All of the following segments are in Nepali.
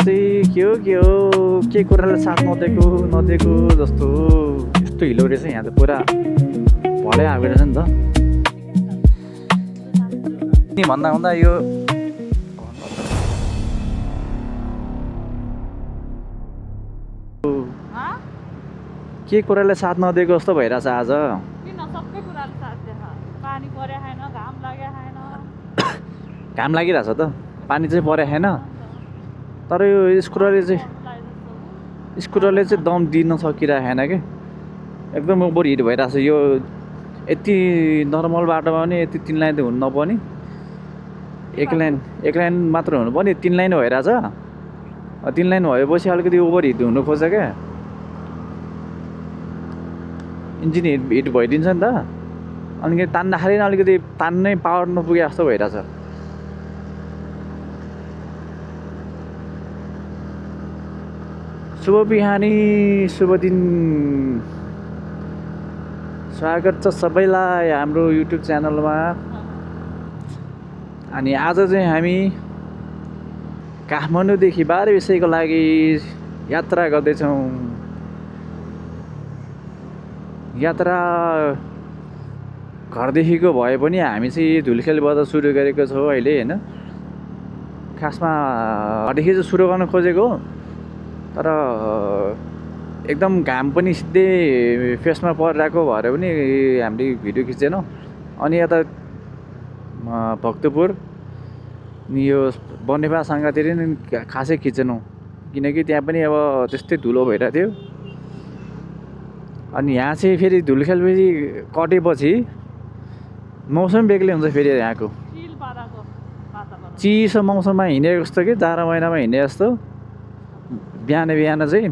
चाहिँ के हो के कुराले साथ नदिएको जस्तो यस्तो हिलो रहेछ यहाँ त पुरा भलै आएको रहेछ नि त नि भन्दा यो के कुराले साथ नदिएको जस्तो भइरहेछ आज किन सबै कुराले साथ दिएछ पानी परे छैन घाम लागे छैन घाम लागिरहेछ त पानी चाहिँ परे छैन तर यो स्कुटरले चाहिँ दम दिन सकिरहेको छैन कि एकदम ओभर हिट भइरहेछ यो यति नर्मल बाटोमा पनि यति 3 लाइन त हुनु नपर्ने एक लाइन मात्र हुनु पर्ने 3 लाइन भइरहेछ 3 लाइन भएपछि अलिकति ओभर हिट हुनु खोज्छ क्या इन्जिन हिट भइदिन्छ नि त अनि तान्दाखेरि अलिकति तान्नै पावर नपुगे जस्तो भइरहेछ शुभ बिहानी शुभ दिन स्वागत छ सबैलाई हाम्रो युट्युब च्यानलमा अनि आज चाहिँ हामी काठमाडौँदेखि बाह्रविसैको लागि यात्रा गर्दैछौँ यात्रा घरदेखिको भए पनि हामी चाहिँ धुलखेलबाट सुरु गरेको छौँ अहिले हैन खासमा घरदेखि चाहिँ सुरु गर्न खोजेको तर एकदम घाम पनि सिधै फेसमा परिरहेको भएर पनि हामीले भिडियो खिचेनौँ अनि यता भक्तपुर यो बनेपा साङ्गातिर नि खासै खिचेनौँ किनकि त्यहाँ पनि अब त्यस्तै धुलो भइरहेको थियो अनि यहाँ चाहिँ फेरि धुलखेल फेरि कटेपछि मौसम बेग्लै हुन्छ फेरि यहाँको चिसो मौसममा हिँडेको जस्तो कि जाडो महिनामा हिँडे जस्तो बिहान चाहिँ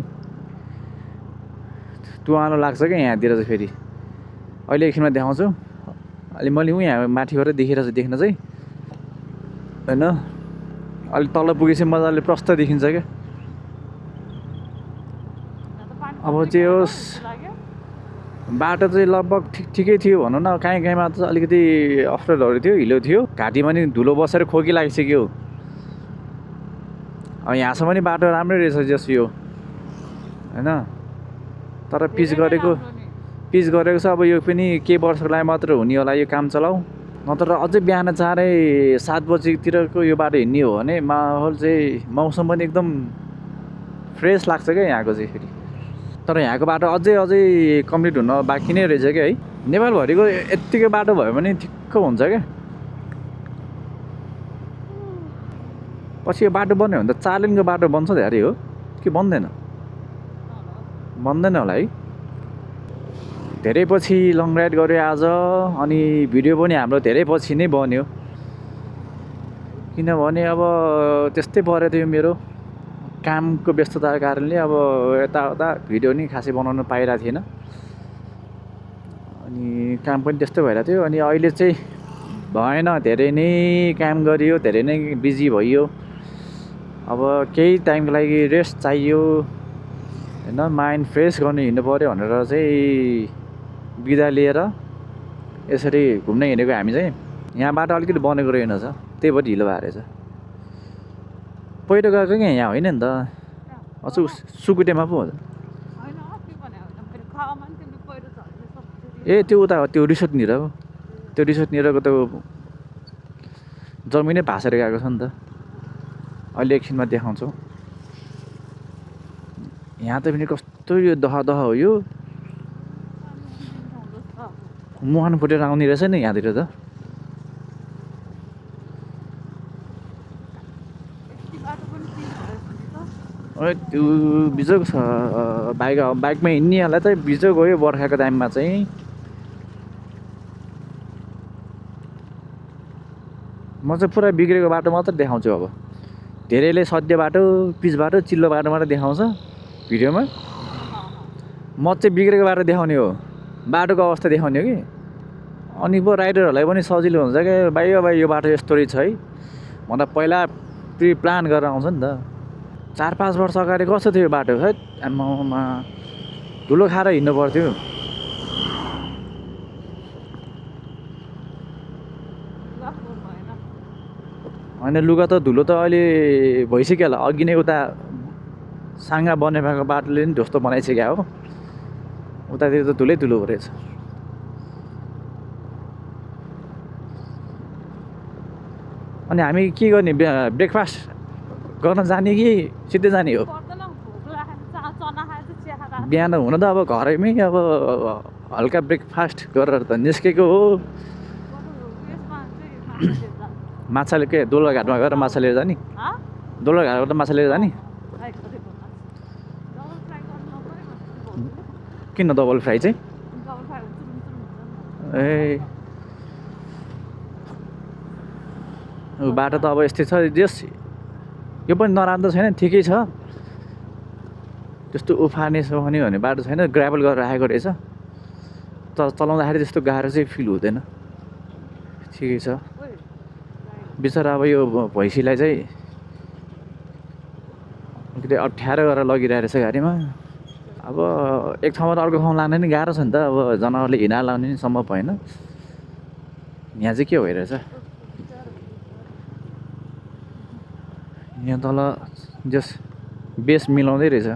तुवालो लाग्छ क्या यहाँतिर चाहिँ फेरि अहिले एकछिनमा देखाउँछु अहिले मैले यहाँ माथिबाट देखिरहेको छु देख्न चाहिँ होइन अलिक तल पुगेपछि मजाले प्रष्ट देखिन्छ क्या अब चाहिँ होस् बाटो चाहिँ लगभग ठिकै थियो भनौँ न काहीँमा चाहिँ अलिकति अप्ठ्यारोहरू थियो हिलो थियो घाँटीमा नि धुलो बसेर खोकी लागिसक्यो अब यहाँसम्म पनि बाटो राम्रै रहेछ जस यो होइन तर पिच गरेको छ अब यो पनि केही वर्षको लागि मात्र हुने होला यो काम चलाऊ नत्र अझै बिहान 7 बजीतिरको यो बाटो हिँड्ने हो भने माहौल चाहिँ मौसम पनि एकदम फ्रेस लाग्छ क्या यहाँको चाहिँ फेरि तर यहाँको बाटो अझै कम्प्लिट हुन बाँकी नै रहेछ क्या है नेपालभरिको यत्तिकै बाटो भयो भने ठिक्क हुन्छ क्या पछि यो बाटो बन्यो भने त 4 लेनको बाटो बन्छ धेरै हो कि बन्दैन होला है धेरै पछि लङ राइड गऱ्यो आज अनि भिडियो पनि हाम्रो धेरै पछि नै बन्यो किनभने अब त्यस्तै परेको थियो मेरो कामको व्यस्तताको कारणले अब यताउता भिडियो नि खासै बनाउन पाइरहेको थिएन अनि काम पनि त्यस्तै भइरहेको थियो अनि अहिले चाहिँ भएन धेरै नै काम गरियो धेरै नै बिजी भइयो अब केही टाइमको लागि रेस्ट चाहियो होइन माइन्ड फ्रेस गर्नु हिँड्नु पऱ्यो भनेर चाहिँ बिदा लिएर यसरी घुम्न हिँडेको हामी चाहिँ यहाँ बाटो अलिकति बनेको रहेनछ त्यही भएर ढिलो भएर रहेछ पहिरो गएको क्या यहाँ होइन नि त अझ सुकुटेमा पो ए त्यो उता त्यो रिसोर्टनिर हो त्यो रिसोर्टनिरको त जमिनै भाँसेर गएको छ नि त अहिले एकछिनमा देखाउँछौँ यहाँ त पनि कस्तो यो दह हो यो मुहान फुटेर आउने रहेछ नि यहाँतिर त त्यो बिजोग छ बाइकमा हिँड्नेहरूलाई त बिजोग हो यो बर्खाको टाइममा चाहिँ म चाहिँ पुरा बिग्रेको बाटो मात्र देखाउँछु अब धेरैले सध्य बाटो पिच बाटो चिल्लो बाटो मात्र देखाउँछ भिडियोमा म चाहिँ बिग्रेको बाटो देखाउने हो बाटोको अवस्था देखाउने हो कि अनि पो राइडरहरूलाई पनि सजिलो हुन्छ क्या भाइ यो बाटो यस्तो रहेछ है भन्दा पहिला प्रि प्लान गरेर आउँछ नि त 4-5 वर्ष अगाडि कस्तो थियो बाटो है आमामा धुलो खाएर हिँड्नु पर्थ्यो होइन लुगा त धुलो त अहिले भइसक्यो होला अघि नै उता साङ्गा बनेपाको बाटोले नि ढोस्तो बनाइसक्यो हो उतातिर त धुलै धुलो हो रहेछ अनि हामी के गर्ने ब्रेकफास्ट गर्न जाने कि सिधै जाने हो पर्दैन भोक लाग्यो चना खाएर चाहिँ चिया खाएर बिहान हुन त अब घरैमै अब हल्का ब्रेकफास्ट गरेर त निस्केको हो यसमा चाहिँ माछाले के दोलघाटमा गएर माछा लिएर जाने दोलघाटबाट माछा लिएर जाने किन डबल फ्राई चाहिँ ए बाटो त अब यस्तै छ जस यो पनि नराम्रो छैन ठिकै छ त्यस्तो उफाने सफाने भन्ने बाटो छैन ग्राभल गरेर राखेको रहेछ तर चलाउँदाखेरि त्यस्तो गाह्रो चाहिँ फिल हुँदैन ठिकै छ बिचरा अब यो भैँसीलाई चाहिँ अलिकति अप्ठ्यारो गरेर लगिरहेको रहेछ गाडीमा अब एक ठाउँबाट अर्को ठाउँ लान नि गाह्रो छ नि त अब जनावरले हिँडा लाउने नि सम्भव भएन यहाँ चाहिँ के भइरहेछ यहाँ तल जस बेस मिलाउँदै रहेछ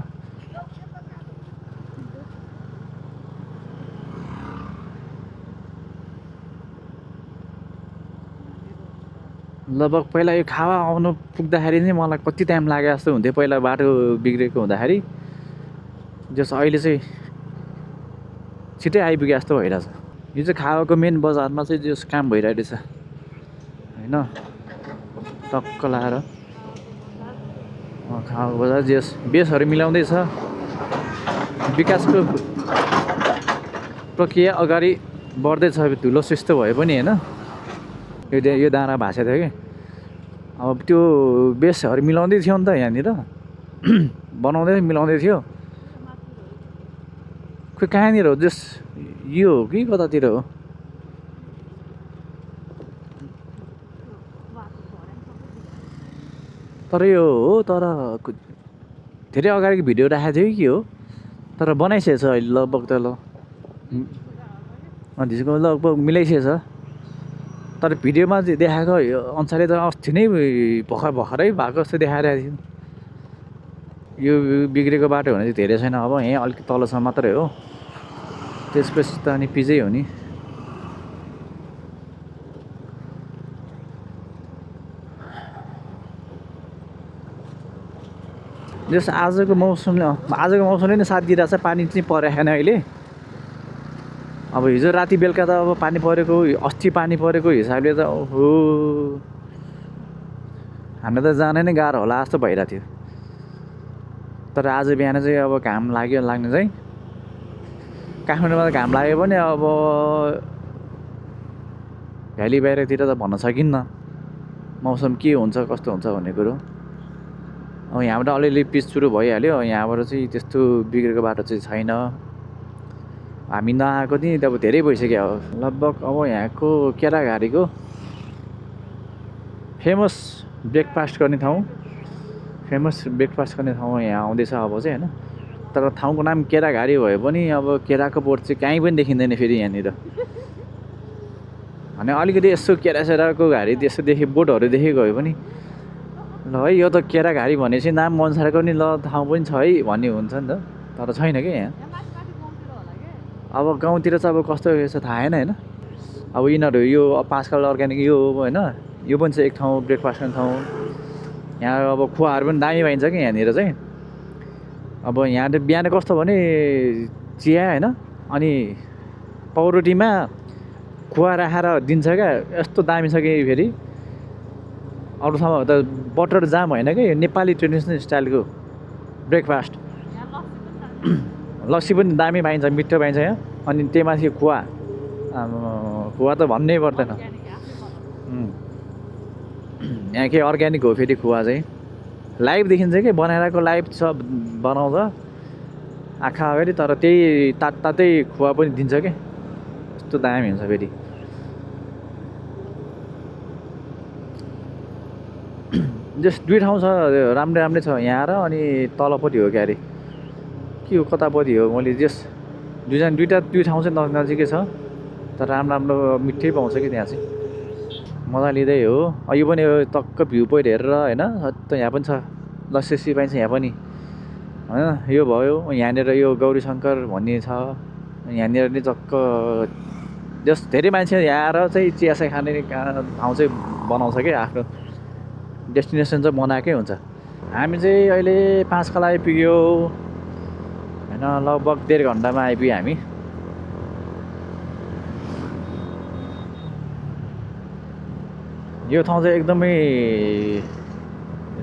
लगभग पहिला यो खावा आउनु पुग्दाखेरि नै मलाई कति टाइम लाग्यो जस्तो हुन्थ्यो पहिला बाटो बिग्रेको हुँदाखेरि जस अहिले चाहिँ छिटै आइपुगे जस्तो भइरहेछ यो चाहिँ खावाको मेन बजारमा चाहिँ जस काम भइरहेको रहेछ होइन टक्क लाएर खावाको बजार जस बेसहरू मिलाउँदैछ विकासको प्रक्रिया अगाडि बढ्दैछ धुलो सिस्तो भए पनि होइन यो दाना भाँसेको थियो कि अब त्यो बेसहरू मिलाउँदै थियो नि त यहाँनिर बनाउँदै मिलाउँदै थियो खोइ कहाँनिर हो जस यो हो कि कतातिर हो तर यो हो तर धेरै अगाडिको भिडियो राखेको थियो कि हो तर बनाइसकेछ अहिले लगभग त ल त्यसको लगभग मिलाइसकेछ तर भिडियोमा चाहिँ देखाएको अनुसारले त अस्ति नै भर्खरै भएको जस्तो देखाइरहेको थियो यो बिग्रेको बाटो भने चाहिँ धेरै छैन अब यहीँ अलिक तलसम्म मात्रै हो त्यसपछि त अनि पिजै हो नि जस आजको मौसमले नै साथ दिइरहेछ पानी चाहिँ परेको छैन अहिले अब हिजो राति बेलुका त अब पानी परेको अस्ति पानी परेको हिसाबले त ओहो हामीलाई त जान नै गाह्रो होला जस्तो भइरहेको थियो तर आज बिहान चाहिँ अब घाम लाग्ने चाहिँ काठमाडौँमा त घाम लाग्यो भने अब भ्याली बाहिरतिर त भन्न सकिन्न मौसम के हुन्छ कस्तो हुन्छ भन्ने कुरो अब यहाँबाट अलिअलि पिच सुरु भइहाल्यो यहाँबाट चाहिँ त्यस्तो बिग्रेको बाटो चाहिँ छैन हामी नआएको नि अब धेरै भइसक्यो लगभग अब यहाँको केराघारीको फेमस ब्रेकफास्ट गर्ने ठाउँ यहाँ आउँदैछ अब चाहिँ होइन तर ठाउँको नाम केराघारी भए पनि अब केराको बोट चाहिँ कहीँ पनि देखिँदैन फेरि यहाँनिर भने अलिकति यसो केरासेराको घारी त्यस्तो बोटहरू देखेको भए पनि ल है यो त केराघारी भनेपछि नाम अनुसारको नि ल ठाउँ पनि छ है भन्ने हुन्छ नि त तर छैन क्या यहाँ अब गाउँतिर चाहिँ अब कस्तो रहेछ थाहा छैन होइन अब यिनीहरू यो पासकाल अर्ग्यानिक यो होइन यो पनि चाहिँ एक ठाउँ ब्रेकफास्ट गर्ने ठाउँ यहाँ अब खुवाहरू पनि दामी पाइन्छ कि यहाँनिर चाहिँ अब यहाँ बिहान कस्तो भने चिया होइन अनि पाउरोटीमा खुवा राखेर दिन्छ क्या यस्तो दामी छ कि फेरि अरू ठाउँमा त बटर जाम होइन कि नेपाली ट्रेडिसनल स्टाइलको ब्रेकफास्ट लस्सी पनि दामी पाइन्छ मिठो पाइन्छ यहाँ अनि त्यही माथि खुवा त भन्नै पर्दैन यहाँ के अर्ग्यानिक हो फेरि खुवा चाहिँ लाइभ देखिन्छ कि बनाइरहेको लाइभ सब बनाउँछ आँखा अगाडि तर त्यही तातै खुवा पनि दिन्छ कि यस्तो दामी हुन्छ फेरि जस्ट दुई ठाउँ छ राम्रै छ यहाँ र अनि तलपट्टि हो क्या अरे के हो कतापट्टि हो मैले दुई ठाउँ चाहिँ नजिकै छ तर राम्रो मिठै पाउँछ कि त्यहाँ चाहिँ मजा लिँदै हो यो पनि यो टक्क भ्यू पोइन्ट हेरेर होइन त यहाँ पनि छ लसेसी पाइन्छ यहाँ पनि होइन यो भयो यहाँनिर यो गौरी शङ्कर भन्ने छ यहाँनिर नि टक्क जस धेरै मान्छे यहाँ आएर चाहिँ चियासा खाने ठाउँ चाहिँ बनाउँछ कि आफ्नो डेस्टिनेसन चाहिँ बनाएकै हुन्छ हामी चाहिँ अहिले 5 खाल आइपुग्यो होइन लगभग 1.5 घन्टामा आइपुग्यो हामी यो ठाउँ चाहिँ एकदमै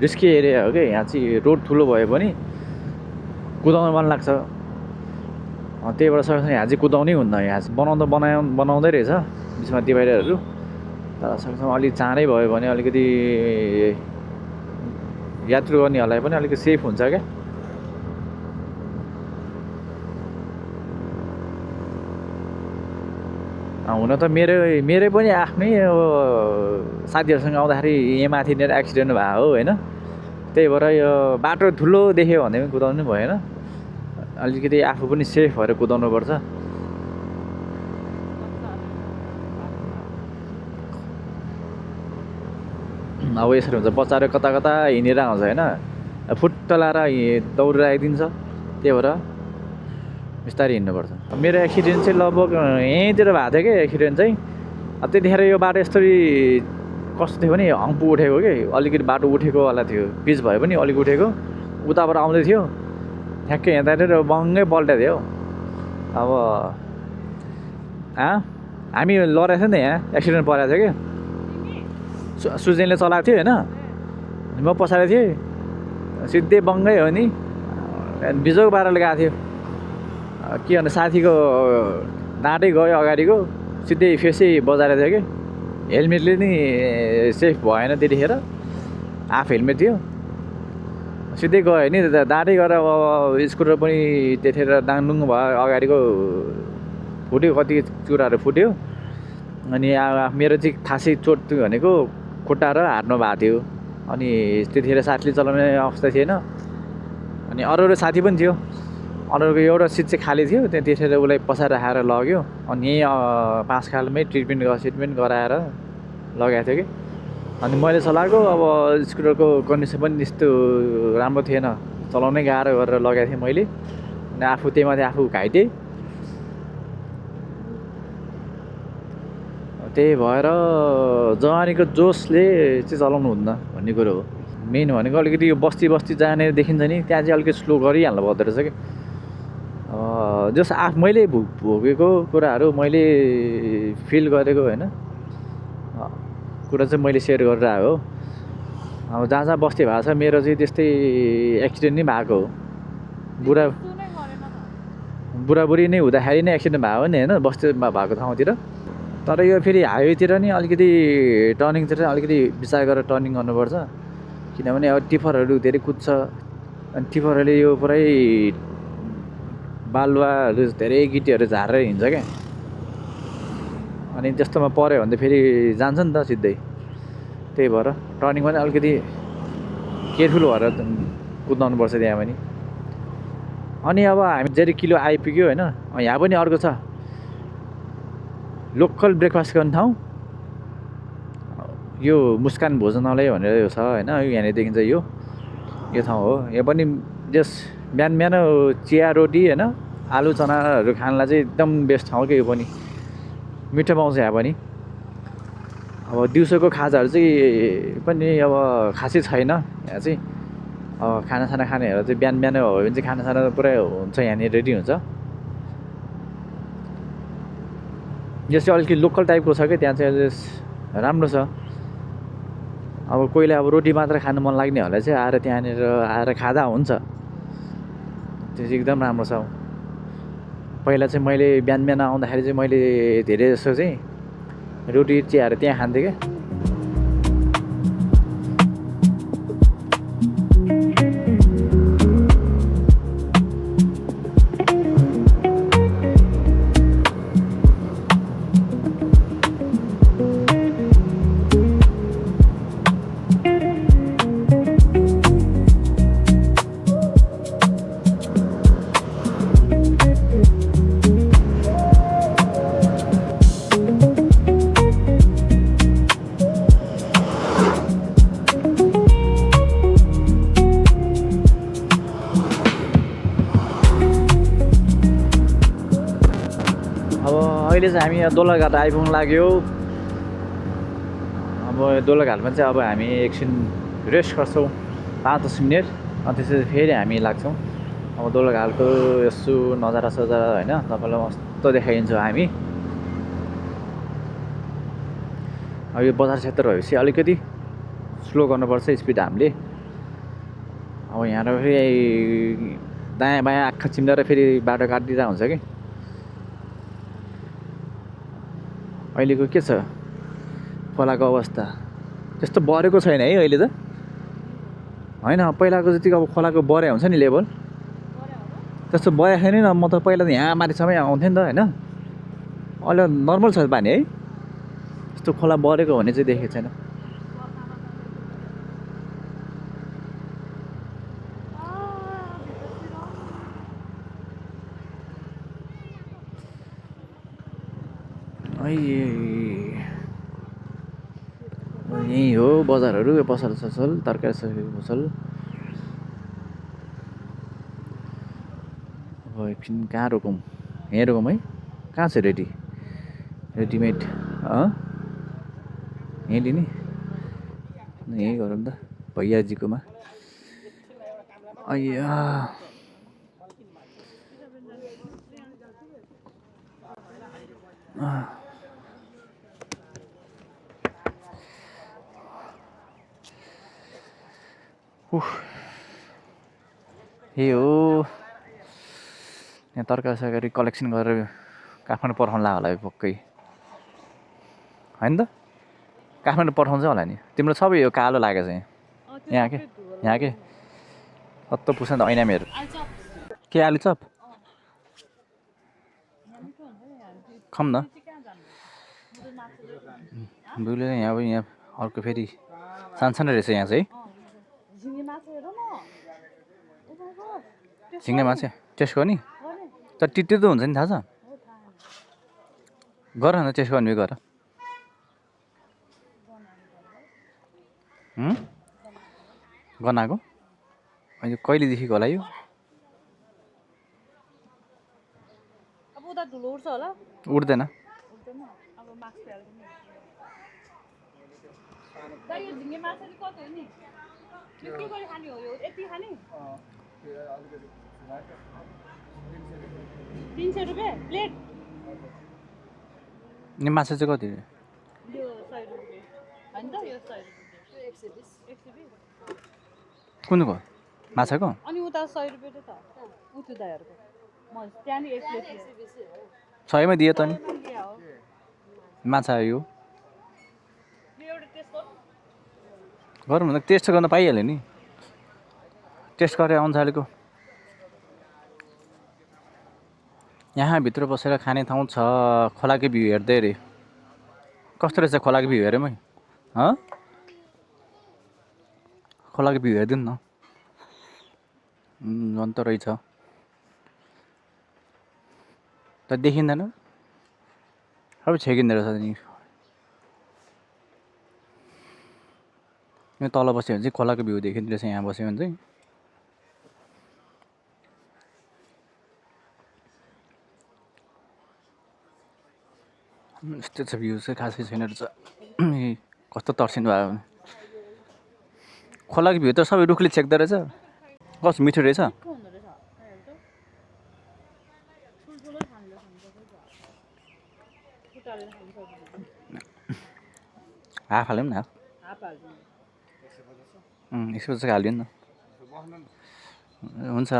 रिस्की एरिया हो कि यहाँ चाहिँ रोड ठुलो भए पनि कुदाउन मन लाग्छ त्यही भएर सकेसम्म यहाँ चाहिँ कुदाउनै हुन्न यहाँ चाहिँ बनाउँदै रहेछ बिचमा डिभाइडरहरू तर सकेसम्म अलिक चाँडै भयो भने अलिकति यात्रु गर्नेहरूलाई पनि अलिकति सेफ हुन्छ क्या हुन त मेरै पनि आफ्नै साथीहरूसँग आउँदाखेरि यहाँ माथिनिर एक्सिडेन्ट भयो हो होइन त्यही भएर यो बाटो ठुलो देख्यो भने पनि कुदाउनु भएन अलिकति आफू पनि सेफ भएर कुदाउनुपर्छ अब यसरी हुन्छ बच्चाहरू कता कता हिँडेर आउँछ होइन फुट्ट लाएर दौडेर आइदिन्छ त्यही भएर बिस्तारै हिँड्नुपर्छ मेरो एक्सिडेन्ट चाहिँ लगभग यहीँतिर भएको थियो कि एक्सिडेन्ट चाहिँ त्यतिखेर यो बाटो यस्तरी कस्तो थियो भने हम्पु उठेको कि अलिकति बाटो उठेकोवाला थियो पिच भए पनि अलिक उठेको उताबाट आउँदै थियो ठ्याक्कै हिँड्दाखेरि बङ्गै पल्टेको थियो अब हामी लडेको थियो नि यहाँ एक्सिडेन्ट परेको थियो कि सुजेनले चलाएको थियो होइन म पछाडि थिएँ सिधै बङ्गै हो नि बिजोग पाराले गएको थियो के भन्दा साथीको दाँटै गयो अगाडिको सिधै फेसै बजाएको थियो कि हेलमेटले नि सेफ भएन त्यतिखेर हाफ हेलमेट थियो सिधै गयो नि दाँटै गएर अब स्कुटर पनि त्यतिखेर डाङडुङ भयो अगाडिको फुट्यो कति चुराहरू फुट्यो अनि मेरो चाहिँ खासै चोट भनेको खुट्टा र हातमा भएको थियो अनि त्यतिखेर साथीले चलाउने अवस्था थिएन अनि अरू साथी पनि थियो अरूको एउटा सिट चाहिँ खाली थियो त्यतिखेर उसलाई पछाडि राखेर लग्यो अनि यहीँ 5 खालमै ट्रिटमेन्ट गराएर लगाएको थियो कि अनि मैले चलाएको अब स्कुटरको कन्डिसन पनि त्यस्तो राम्रो थिएन चलाउनै गाह्रो गरेर लगाएको थिएँ मैले अनि आफू त्यही माथि आफू घाइते त्यही भएर जवानीको जोसले चाहिँ चलाउनु हुन्न भन्ने कुरो हो मेन भनेको अलिकति यो बस्ती जाने देखिन्छ नि त्यहाँ चाहिँ अलिकति स्लो गरिहाल्नु पर्दो रहेछ कि जस मैले भोगेको कुराहरू मैले फिल गरेको होइन कुरा चाहिँ मैले सेयर गरेर आएको अब जहाँ बस्ती भएको छ मेरो चाहिँ त्यस्तै एक्सिडेन्ट नै भएको हो बुढाबुढी नै हुँदाखेरि नै एक्सिडेन्ट भयो नि होइन बस्तीमा भएको ठाउँतिर तर यो फेरि हाइवेतिर नि अलिकति टर्निङतिर अलिकति विचार गरेर टर्निङ गर्नुपर्छ किनभने अब टिफरहरू धेरै कुद्छ अनि टिफरहरूले यो पुरै बालुवाहरू धेरै गिटीहरू झारेर हिँड्छ क्या अनि त्यस्तोमा पऱ्यो भने त फेरि जान्छ नि त सिधै त्यही भएर टर्निङ पनि अलिकति केयरफुल भएर कुदाउनुपर्छ त्यहाँ पनि अनि अब हामी 0 किलो आइपुग्यो होइन यहाँ पनि अर्को छ लोकल ब्रेकफास्ट गर्ने ठाउँ यो मुस्कान भोजनालय भनेर यो छ होइन यहाँनिर देखिन्छ यो ठाउँ हो यो पनि जस बिहान चिया रोटी होइन आलु चनाहरू खानलाई चाहिँ एकदम बेस्ट ठाउँ के यो पनि मिठो पाउँछ यहाँ पनि अब दिउँसोको खाजाहरू चाहिँ पनि अब खासै छैन यहाँ चाहिँ खानासाना खानेहरू चाहिँ बिहान हो भने चाहिँ खानासाना पुरै हुन्छ यहाँनिर रेडी हुन्छ यो चाहिँ अलिकति लोकल टाइपको छ कि त्यहाँ चाहिँ राम्रो छ अब कोहीले अब रोटी मात्र खानु मन लाग्नेहरूलाई चाहिँ आएर त्यहाँनिर आएर खाँदा हुन्छ त्यो चाहिँ एकदम राम्रो छ पहिला चाहिँ मैले बिहान आउँदाखेरि चाहिँ मैले धेरै जस्तो चाहिँ रोटी चियाहरू त्यहाँ खान्थेँ क्या अहिले चाहिँ हामी यहाँ दोलखाट आइपुग्नु लाग्यो। अब दोलखाटमा चाहिँ अब हामी एकछिन रेस्ट गर्छौँ 5-10 मिनट, अनि त्यसपछि फेरि हामी लाग्छौँ। अब दोलखाटको यसो नजारा सजारा होइन तपाईँलाई मस्त देखाइदिन्छौँ हामी। अब यो बजार क्षेत्र भएपछि अलिकति स्लो गर्नुपर्छ स्पिड हामीले। अब यहाँबाट फेरि दायाँ बायाँ आँखा चिम्लेर फेरि बाटो काटिदिँदा हुन्छ कि। अहिलेको के छ खोलाको अवस्था, त्यस्तो बढेको छैन है अहिले त होइन। पहिलाको जति अब खोलाको बढे हुन्छ नि लेभल, त्यस्तो बढेको छैन नि। म त पहिला त यहाँ माथिसम्म आउँथेँ नि त होइन। अहिले नर्मल छ पानी है, त्यस्तो खोला बढेको भन्ने चाहिँ देखेको छैन। यही हो बजारहरू, पसल ससल तरकारी सरकारी पसल। अब एकछिन कहाँ रोकौँ, यहीँ रोकौँ है। कहाँ छ रेडिमेड यहीँ लिने, यहीँ गरौँ त भैयाजीकोमा। अय्या यही हो। यहाँ तरकारी सरकारी कलेक्सन गरेर काठमाडौँ पठाउनु ला होला पक्कै होइन त। काठमाडौँ पठाउँछ होला नि। तिम्रो सबै यो कालो लागेको छ यहाँ के यहाँ के कत्तो पुस्छ त ऐनामीहरू। के आलु चप खाऊँ न। बुझ्यो यहाँ अर्को फेरि सानसानो रहेछ यहाँ चाहिँ। झिङ्गे माछा टेस्ट गर्ने तर टिटी त हुन्छ नि, थाहा छ। गर न टेस्ट गर्ने गर। गनाएको अहिले कहिलेदेखिको होला यो? उठ्दैन। नि माछा चाहिँ कति? कुनको माछाको? अनि उता 100 रुपैयाँ त उतु दाइहरुको म त्यहाँ नि 1 प्लेट 100 मा दिए त नि माछा यो। एउटा टेस्ट गरौँ न, टेस्ट गर्न पाइहाल्यो नि। टेस्ट गरे अनुसारको यहाँ भित्र बसेर खाने ठाउँ छ। खोलाको भ्यू हेर्दै अरे कस्तो रहेछ खोलाको भ्यू हेरौँ है। खोलाको भ्यू हेरिदिउँ न। अन्त रहेछ त देखिँदैन। अब छेकिँदो रहेछ नि। यो तल बस्यो भने चाहिँ खोलाको भ्यू देखिँदो रहेछ। यहाँ बस्यो भने चाहिँ यस्तो छ भ्यू चाहिँ खासै छैन रहेछ। कस्तो तर्सिनु भयो भने खोलाको भ्यू त सबै रुखले छेक्दो रहेछ। कस्तो मिठो रहेछ। हाफ हाल्यौँ न। 150 चाहिँ हालिदिउँ न। हुन्छ।